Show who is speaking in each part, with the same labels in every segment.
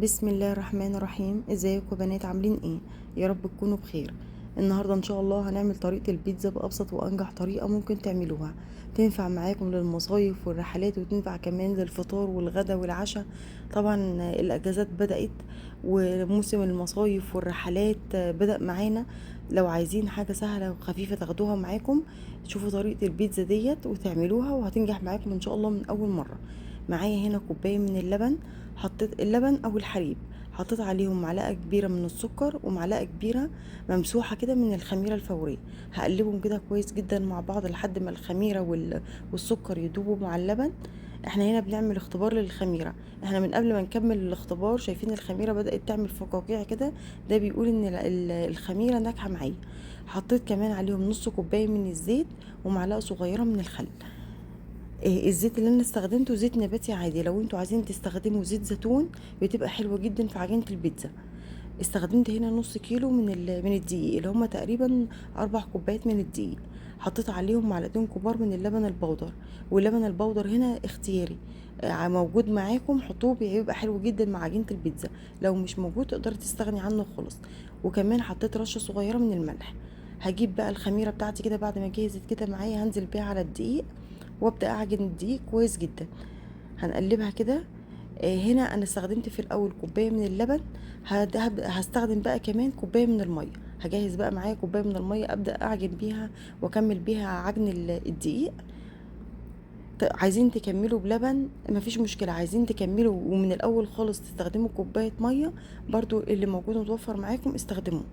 Speaker 1: بسم الله الرحمن الرحيم. ازيكم يا بنات، عاملين ايه؟ يا رب تكونوا بخير. النهارده ان شاء الله هنعمل طريقه البيتزا بابسط وانجح طريقه ممكن تعملوها، تنفع معاكم للمصايف والرحلات، وتنفع كمان للفطار والغدا والعشاء. طبعا الاجازات بدات وموسم المصايف والرحلات بدا معانا. لو عايزين حاجة سهلة وخفيفة تاخدوها معاكم، شوفوا طريقه البيتزا ديت وتعملوها وهتنجح معاكم ان شاء الله من اول مرة. معايا هنا كوباية من اللبن، حطيت اللبن او الحليب، حطيت عليهم معلقه كبيرة من السكر ومعلقة كبيرة ممسوحة كده من الخميره الفورية. هقلبهم كده كويس جدا مع بعض لحد ما الخميره والسكر يدوبوا مع اللبن. احنا هنا بنعمل اختبار للخميره، احنا من قبل ما نكمل الاختبار شايفين الخميره بدات تعمل فقاقيع كده، ده بيقول ان الخميره ناجحة معايا. حطيت كمان عليهم نص كوباية من الزيت ومعلقة صغيرة من الخل. الزيت اللي انا استخدمته زيت نباتي عادي، لو انتوا عايزين تستخدموا زيت زيتون بتبقى حلوة جدا في عجينه البيتزا. استخدمت هنا نص كيلو من الدقيق اللي هما تقريبا 4 كوبايات من الدقيق. حطيت عليهم معلقتين كبار من اللبن البودر، واللبن البودر هنا اختياري، موجود معاكم حطوه، بيبقى حلو جدا مع عجينه البيتزا، لو مش موجود تقدري تستغني عنه خالص. وكمان حطيت رشه صغيرة من الملح. هجيب بقى الخميره بتاعتي كده بعد ما جهزت كده معايا، هنزل بيها على الدقيق وابدا اعجن الدقيق كويس جدا. هنقلبها كده. هنا انا استخدمت في الاول كوباية من اللبن، هستخدم بقى كمان كوباية من المية. هجهز بقى معايا كوباية من المية ابدا اعجن بيها واكمل بيها عجن الدقيق. عايزين تكملوا بلبن مفيش مشكلة، عايزين تكملوا ومن الاول خالص تستخدموا كوباية مية برضو، اللي موجود متوفر معاكم استخدموه.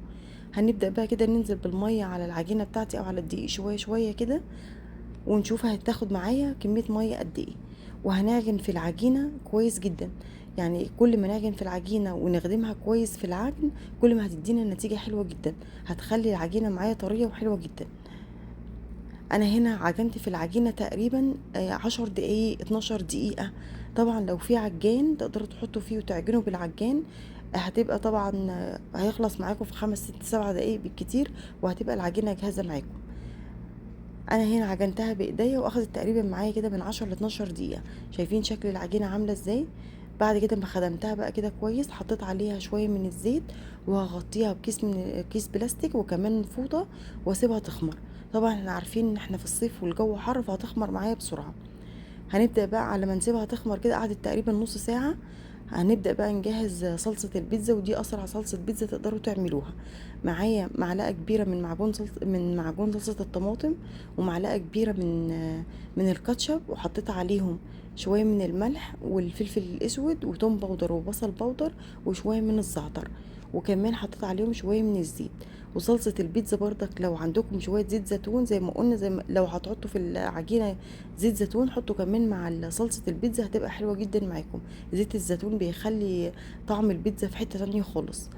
Speaker 1: هنبدا بقى كده ننزل بالمية على العجينة بتاعتي او على الدقيق شوية شوية كده، ونشوف هتاخد معايا كمية مية قد ايه. وهنعجن في العجينة كويس جدا، يعني كل ما نعجن في العجينة ونخدمها كويس في العجن كل ما هتدينا نتيجة حلوة جدا، هتخلي العجينة معايا طرية وحلوة جدا. انا هنا عجنت في العجينة تقريبا 10 دقايق 12 دقيقة. طبعا لو في عجان تقدروا تحطوا فيه وتعجنوا بالعجان، هتبقى طبعا هيخلص معاكم في 5 6 7 دقايق بالكتير، وهتبقى العجينة جاهزة معاكم. انا هنا عجنتها بايديا واخدت تقريبا معايا كده من 10 ل 12 دقيقة. شايفين شكل العجينة عامله ازاي؟ بعد كده ما خدمتها بقى كده كويس، حطيت عليها شوية من الزيت وهغطيها بكيس من كيس بلاستيك وكمان فوطه واسيبها تخمر. طبعا احنا عارفين ان احنا في الصيف والجو حر، فهتخمر معايا بسرعة. هنبدا بقى على ما نسيبها تخمر كده، قعدت تقريبا نص ساعة. هنبدا بقى نجهز صلصه البيتزا، ودي اسرع صلصه بيتزا تقدروا تعملوها. معايا معلقه كبيرة من معجون صلصه الطماطم، ومعلقة كبيرة من الكاتشب، وحطيت عليهم شوية من الملح والفلفل الاسود وتوم powder وبصل powder وشوية من الزعتر، وكمان حطيت عليهم شوية من الزيت. وصلصه البيتزا بردك لو عندكم شوية زيت زيتون زي ما قلنا، زي ما لو هتحطوا في العجينة زيت زيتون حطوا كمان مع صلصه البيتزا، هتبقى حلوة جدا معاكم. زيت الزيتون بيخلي طعم البيتزا في حتة تانية خالص.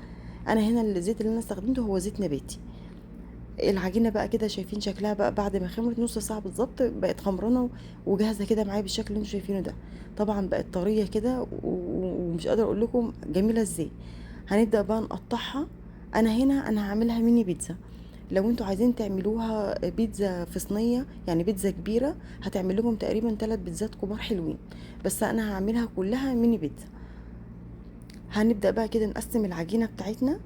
Speaker 1: انا هنا الزيت اللي انا استخدمته هو زيت نباتي. العجينة بقى كده شايفين شكلها بقى بعد ما خمرت نص ساعة بالظبط، بقت خمرانه وجاهزة كده معايا بالشكل اللي انتوا شايفينه ده. طبعا بقت طرية كده ومش قادرة اقول لكم جميلة ازاي. هنبدا بقى نقطعها. انا هنا هعملها ميني بيتزا. لو انتوا عايزين تعملوها بيتزا في صينية، يعني بيتزا كبيرة، هتعمل لكم تقريبا 3 بيتزات كبار حلوين، بس انا هعملها كلها ميني بيتزا. هنبدا بقى كده نقسم العجينة بتاعتنا.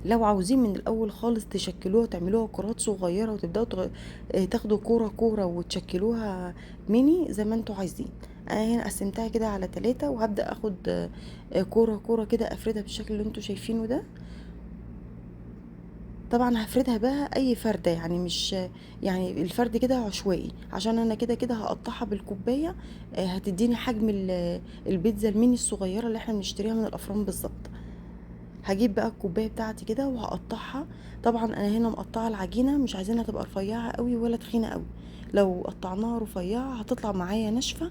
Speaker 1: لو عاوزين من الاول خالص تشكلوها تعملوها كرات صغيرة وتبداوا تاخدوا كورة كورة وتشكلوها ميني زي ما انتوا عايزين. انا هنا قسمتها كده على 3، وهبدا اخد كورة كورة كده افردها بالشكل اللي انتوا شايفينه ده. طبعا هفردها بقى اي فرده، يعني مش يعني الفرد كده عشوائي، عشان انا كده كده هقطعها بالكوبايه، هتديني حجم البيتزا الميني الصغيرة اللي احنا بنشتريها من الافران بالظبط. هجيب بقى الكوباية بتاعتي كده وهقطعها. طبعا انا هنا مقطعه العجينة، مش عايزينها تبقى رفيعة قوي ولا تخينة قوي. لو قطعناها رفيعة هتطلع معايا ناشفة،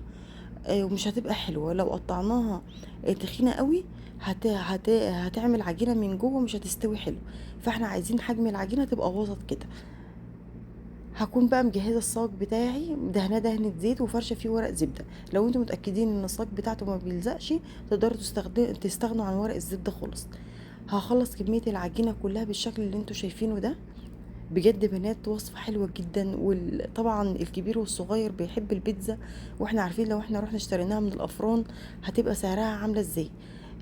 Speaker 1: ومش هتبقى حلوة. لو قطعناها تخينة قوي هتعمل عجينه من جوه مش هتستوي حلو. فاحنا عايزين حجم العجينة تبقى وسط كده. هكون بقى مجهزة الصاج بتاعي، دهناه دهنه زيت وفرشه فيه ورق زبدة. لو انتم متاكدين ان الصاج بتاعته ما بيلزقش تقدروا تستغنوا عن ورق الزبدة خالص. هخلص كمية العجينة كلها بالشكل اللي انتم شايفينه ده. بجد بنات وصفة حلوة جدا، وطبعا الكبير والصغير بيحب البيتزا، واحنا عارفين لو احنا رحنا اشتريناها من الافران هتبقى سعرها عاملة ازاي.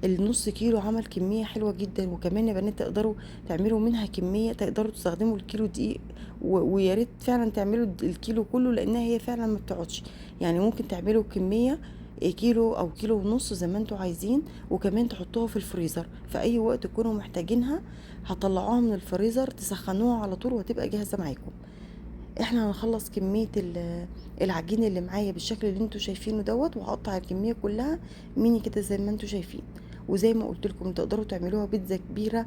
Speaker 1: النص كيلو عمل كمية حلوة جدا، وكمان يا بنات تقدروا تعملوا منها كمية، تقدروا تستخدموا الكيلو دقيق، ويا ريت فعلا تعملوا الكيلو كله لانها هي فعلا ما بتقعدش. يعني ممكن تعملوا كمية كيلو او كيلو ونص زي ما انتوا عايزين، وكمان تحطوها في الفريزر في اي وقت تكونوا محتاجينها، هتطلعوها من الفريزر تسخنوها على طول وهتبقى جاهزة معاكم. احنا هنخلص كمية العجين اللي معايا بالشكل اللي انتوا شايفينه دوت، وهقطع الكمية كلها ميني كده زي ما انتوا شايفين. وزي ما قلت لكم تقدروا تعملوها بيتزا كبيرة،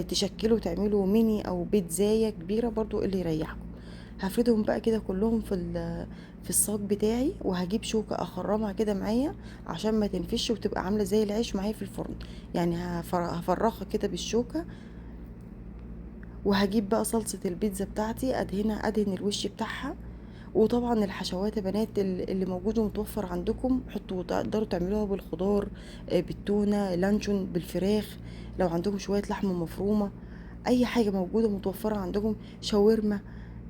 Speaker 1: تشكلوا تعملوا ميني او بيتزايه كبيرة برضو اللي يريحكم. هفردهم بقى كده كلهم في الصاج بتاعي، وهجيب شوكه اخرمها كده معايا عشان ما تنفش وتبقى عامله زي العيش معايا في الفرن. يعني هفرغها كده بالشوكة. وهجيب بقى صلصه البيتزا بتاعتي ادهن الوش بتاعها. وطبعا الحشوات يا بنات اللي موجود ومتوفر عندكم حطوا، تقدروا تعملوها بالخضار، بالتونه، لانشون، بالفراخ، لو عندكم شوية لحمه مفرومه، اي حاجة موجودة متوفرة عندكم، شاورما،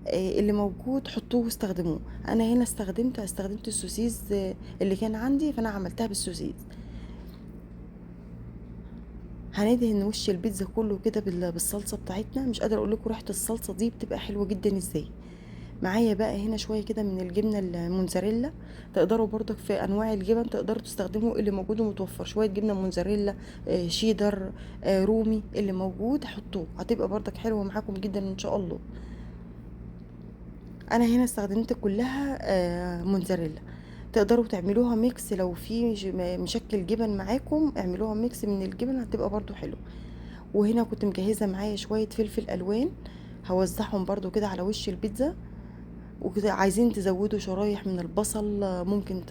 Speaker 1: اللي موجود حطوه واستخدموه. انا هنا استخدمت السوسيس اللي كان عندي، فانا عملتها بالسوسيس. هندهن وش البيتزا كله كده بالصلصه بتاعتنا. مش قادرة اقول لكم ريحه الصلصه دي بتبقى حلوة جدا ازاي. معايا بقى هنا شوية كده من الجبنة الموتزاريلا، تقدروا برضك في انواع الجبن تقدروا تستخدموا اللي موجود ومتوفر، شوية جبنه موتزاريلا، شيدر، رومي، اللي موجود حطوه، هتبقى برضك حلوة معاكم جدا ان شاء الله. انا هنا استخدمت كلها موتزاريلا. تقدروا تعملوها mix لو في مشكل جبن معاكم، اعملوها mix من الجبن هتبقى برضو حلو. وهنا كنت مجهزة معايا شوية فلفل الوان هوزعهم برضو كده على وش البيتزا. وكده عايزين تزودوا شرايح من البصل، ممكن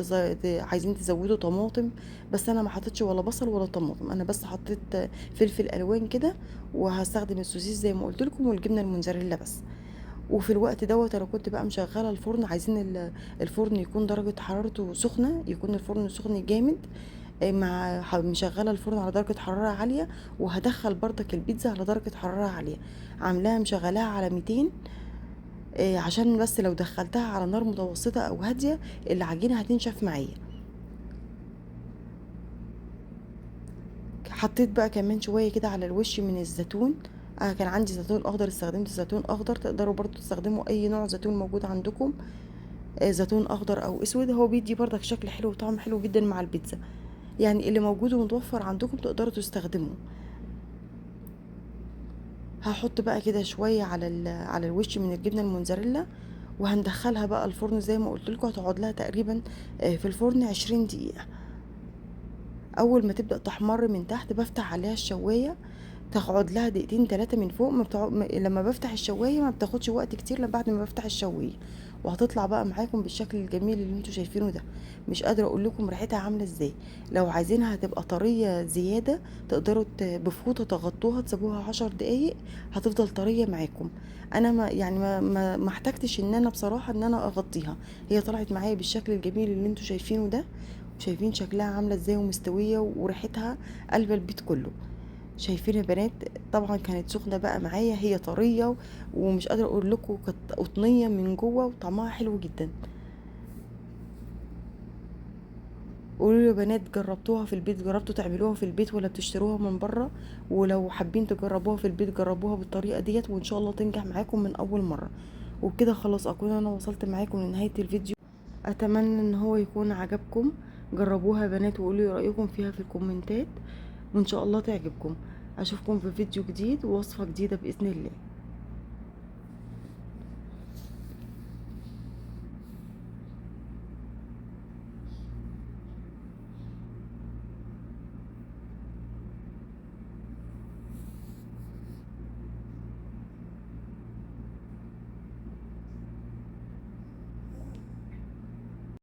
Speaker 1: عايزين تزودوا طماطم، بس انا ما حطيتش ولا بصل ولا طماطم، انا بس حطيت فلفل الوان كده، وهستخدم السوسيس زي ما قلت لكم والجبنه الموتزاريلا بس. وفي الوقت دوت انا كنت بقى مشغله الفرن، عايزين الفرن يكون درجه حرارته سخنة، يكون الفرن سخن جامد، مع مشغله الفرن على درجه حرارة عالية، وهدخل برضك البيتزا على درجه حرارة عالية، عاملاها مشغلاها على 200، عشان بس لو دخلتها على نار متوسطه او هادية العجينة هتنشف معايا. حطيت بقى كمان شوية كده على الوش من الزيتون، كان عندي زيتون اخضر استخدمت زيتون اخضر، تقدروا برضو تستخدموا اي نوع زيتون موجود عندكم، زيتون اخضر او اسود، هو بيدي برضك شكل حلو وطعم حلو جدا مع البيتزا. يعني اللي موجود ومتوفر عندكم تقدروا تستخدموه. هحط بقى كده شوية على الوش من الجبنة الموتزاريلا، وهندخلها بقى الفرن زي ما قلت لكم، هتقعد لها تقريبا في الفرن 20 دقيقة. اول ما تبدا تحمر من تحت بفتح عليها الشوايه، تقعد لها دقيقتين 3 من فوق. لما بفتح الشوايه ما بتاخدش وقت كتير لما بعد ما بفتح الشوايه، وهتطلع بقى معاكم بالشكل الجميل اللي انتوا شايفينه ده. مش قادرة اقول لكم ريحتها عامله ازاي. لو عايزينها تبقى طرية زيادة تقدروا بفوطه تغطوها تسيبوها 10 دقايق هتفضل طرية معاكم. انا ما يعني ما ما, ما احتجتش ان انا بصراحة ان انا اغطيها، هي طلعت معايا بالشكل الجميل اللي انتوا شايفينه ده، وشايفين شكلها عامله ازاي ومستويه وريحتها قلب البيت كله. شايفين يا بنات؟ طبعا كانت سخنة بقى معايا، هي طرية ومش قادرة اقول لكم، كانت قطنيه من جوه وطعمها حلو جدا. قولوا لي يا بنات جربتوها في البيت؟ جربتوا تعملوها في البيت ولا بتشتروها من بره؟ ولو حابين تجربوها في البيت جربوها بالطريقة ديت وان شاء الله تنجح معاكم من اول مرة. وبكده خلاص اكون انا وصلت معاكم لنهاية الفيديو، اتمنى ان هو يكون عجبكم. جربوها يا بنات وقولوا لي رايكم فيها في الكومنتات، وان شاء الله تعجبكم. اشوفكم في فيديو جديد ووصفه جديدة باذن الله.